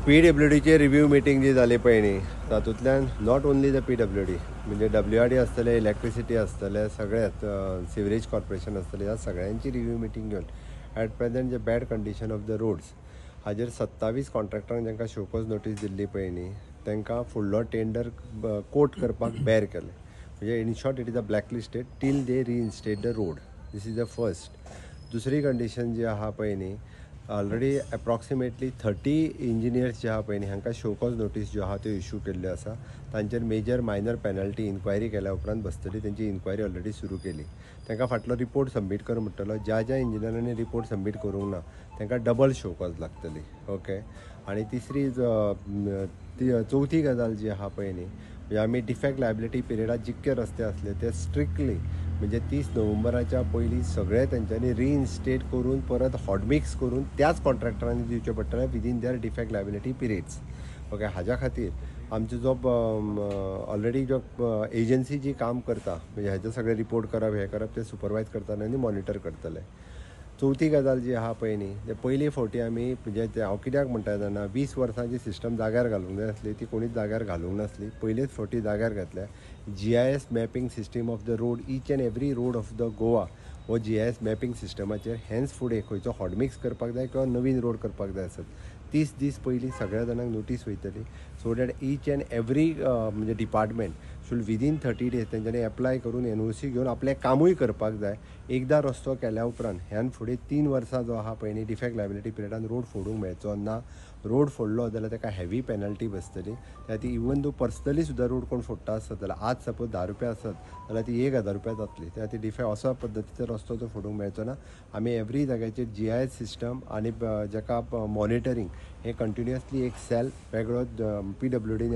पीडब्ल्यूडीचे review meeting जी जाली पळय न्ही, तातूंतल्यान not only the PWD, म्हणजे डब्ल्यूआरडी आसतले, इलेक्ट्रिसिटी आसतले, सगळेच सिवरेज कॉर्पोरेशन आसतले, ह्या सगळ्यांची रिव्यू मिटींग घेवन at present J bad condition of the roads हाजेर 27 कॉन्ट्रॅक्टरांक जांकां शोकॉज नोटीस दिल्ली पळय न्ही, तांकां फुडलो टेंडर कोट करपाक बॅर केलें. म्हणजे in short it is a black listed till they reinstate the road. This is the first. दुसरी कंडिशन जी आहा पळय न्ही, ऑलरेडी एप्रॉक्सिमेटली 30 इंजिनियर्स जे आहा पळय न्ही, हांकां शोकॉज नोटीस ज्यो आहा त्यो इशू केल्ल्यो आसा. तांचेर मेजर मायनर पेनल्टी इन्क्वायरी केल्या उपरांत बसतली. तेंची इन्क्वायरी ऑलरेडी सुरू केली. तांकां फाटलो रिपोर्ट सबमीट कर म्हणटलो. ज्या ज्या इंजिनियरांनी रिपोर्ट सबमीट करूंक ना तांकां डबल शोकॉज लागतली. ओके. आनी तिसरी ती चवथी गजाल जी आहा पळय न्ही, म्हणजे आमी डिफेक्ट लायबिलिटी पिरियडात जितके रस्ते आसले ते स्ट्रिक्टली म्हणजे 30 नोव्हेंबराच्या पयलीं सगळे तेंच्यांनी रिइन्स्टेट करून परत हॉटमिक्स करून त्याच कॉन्ट्रॅक्टरांनी दिवचे पडटले within their defect liability periods. Okay. हाज्या खातीर आमचो जो ऑलरेडी जो एजन्सी जी काम करता, म्हणजे हेजे सगळे रिपोर्ट करप, हें करप, ते सुपरवायज करतले आनी मॉनिटर करतले. चवथी गजाल जी आहा पळय न्ही, ते पयली फावटी आमी म्हणजे हांव कित्याक म्हणटा जाणा, 20 वर्सांची सिस्टम जाग्यार घालूंक जाय आसली, ती कोणीच जाग्यार घालूंक नासली. पयलेच फावटी जाग्यार घातल्या. GIS mapping system of the road, each and every road of the Goa हो GIS mapping सिस्टमाचेर हेन्स फुडें खंयचो हॉटमिक्स करपाक जाय किंवा नवीन रोड करपाक जाय आसत, 30 दीस पयलीं सगळ्या जाणांक नोटीस वयतली, so that each and every म्हणजे डिपार्टमेंट should within 30 days तेंच्यांनी एप्लाय करून NOC घेवन आपलें कामूय करपाक जाय. एकदां रस्तो केल्या उपरांत ह्यान फुडें 3 वर्सां जो आहा पळय न्ही डिफेक्ट लायबिलिटी पिरियडान रोड फोडूंक मेळचो ना. रोड फोडलो जाल्यार ताका हेवी पेनल्टी बसतली. त्या खातीर इवन दो पर्सनली सुद्दां रोड कोण फोडटा आसत जाल्यार आज सपोज 10 रुपया आसत जाल्यार ती 1000 रुपया जातली. त्या खातीर डिफेक्ट अशा पद्दतीचो रस्तो जो फोडूंक मेळचो ना. आमी एवरी जाग्याचेर GIS system आनी जाका मॉनिटरींग हे कंटिन्युअसली एक सेल वेगळो PWDन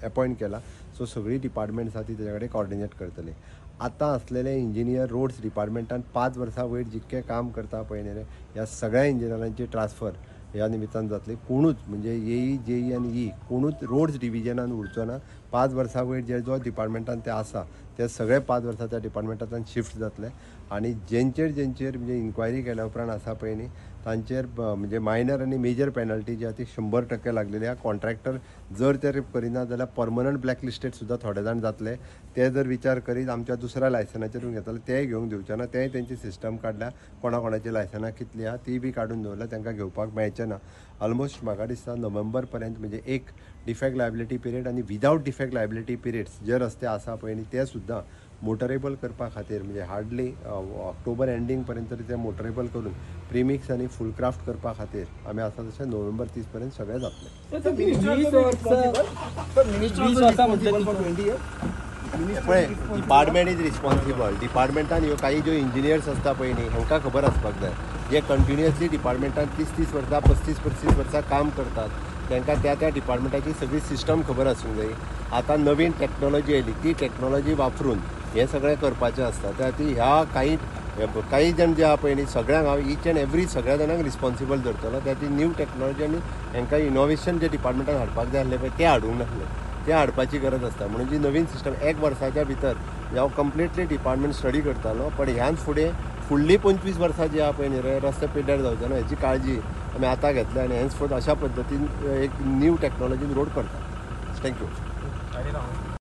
एपॉयंट केला. सो सगळीं डिपार्टमेंट्स आहा ती तेज्या कडेन कॉर्डिनेट करतली. आतां आसलेले इंजिनियर रोड्स डिपार्टमेंटान 5 वर्सां वयर जितकें काम करता पळय न्ही रे, ह्या सगळ्या इंजिनियरांची ट्रान्सफर ह्या निमित्तान जातली. कोणूच म्हणजे AE, JE आनी E कोणूच रोड्स डिविजनान उरचो ना. 5 वर्सां वयर जे जो डिपार्टमेंटान ते आसा ते सगळे 5 वर्सां त्या डिपार्टमेंटांतल्यान शिफ्ट जातले. आनी जेंचेर जेंचेर म्हणजे इन्क्वायरी केल्या उपरांत आसा पळय न्ही, तांचेर म्हणजे मायनर आनी मेजर पेनल्टी जी आहा ती 100% लागलेली आहा. कॉन्ट्रॅक्टर जर ते करिना जाल्यार परमनंट ब्लॅक लिस्टेड सुद्दां थोडे जाण जातले. ते जर विचार करीत आमच्या दुसऱ्या लायसनाचेर घेतले तेय घेवंक दिवचे ना. तेय तेंची सिस्टम काडल्या, कोणा कोणाची लायसनां कितली आहा ती बी काडून दवरल्या, तांकां घेवपाक मेळचें ना. ऑलमोस्ट म्हाका दिसता नोव्हेंबर पर्यंत म्हणजे एक डिफेक्ट लायबिलिटी पिरियड आनी विदावट डिफेक्ट लायबिलिटी पिरियड्स जे रस्ते आसा पळय न्ही ते सुद्दां मोटरेबल करपा खातीर म्हणजे हार्डली ऑक्टोबर एंडींग पर्यंत तरी ते मोटरेबल करून प्रिमिक्स आनी फूल क्राफ्ट करपा खातीर आमी आसा तशें नोव्हेंबर 30 पर्यंत सगळें जातलें. पळय, डिपार्टमेंट is responsible. डिपार्टमेंटान ह्यो काही ज्यो इंजिनियर्स आसता पळय न्ही, हांकां खबर आसपाक जाय. जे कंटिन्युअसली डिपार्टमेंटान 30-30 वर्सां, 35-35 वर्सां काम करतात तांकां त्या त्या डिपार्टमेंटाची सगळी सिस्टम खबर आसूंक जाय. आतां नवीन टॅक्नोलॉजी आयली, ती टॅक्नोलॉजी वापरून हें सगळें करपाचें आसता. त्या खातीर ह्या काही काही जाण जे आहा पळय न्ही, सगळ्यांक हांव इच एंड एवरी सगळ्या जाणांक रिस्पॉन्सिबल धरतलो. त्या खातीर न्यू टॅक्नोलॉजी आनी हांकां इनोवेशन जे डिपार्टमेंटान हाडपाक जाय आसलें पळय तें हाडूंक नासलें, तें हाडपाची गरज आसता. म्हणून जी नवीन सिस्टम 1 वर्साच्या भितर हांव कंप्लिटली डिपार्टमेंट स्टडी करतालो, पण ह्यान फुडें फुडलीं 25 वर्सां जी आहा पळय न्ही रे रस्ते पिड्ड्यार जावचे ना हेची काळजी आमी आतां घेतल्या आनी हेन्स फोर्थ अशा पद्दतीन एक न्यू टॅक्नोलॉजीन रोड करता. Thank you.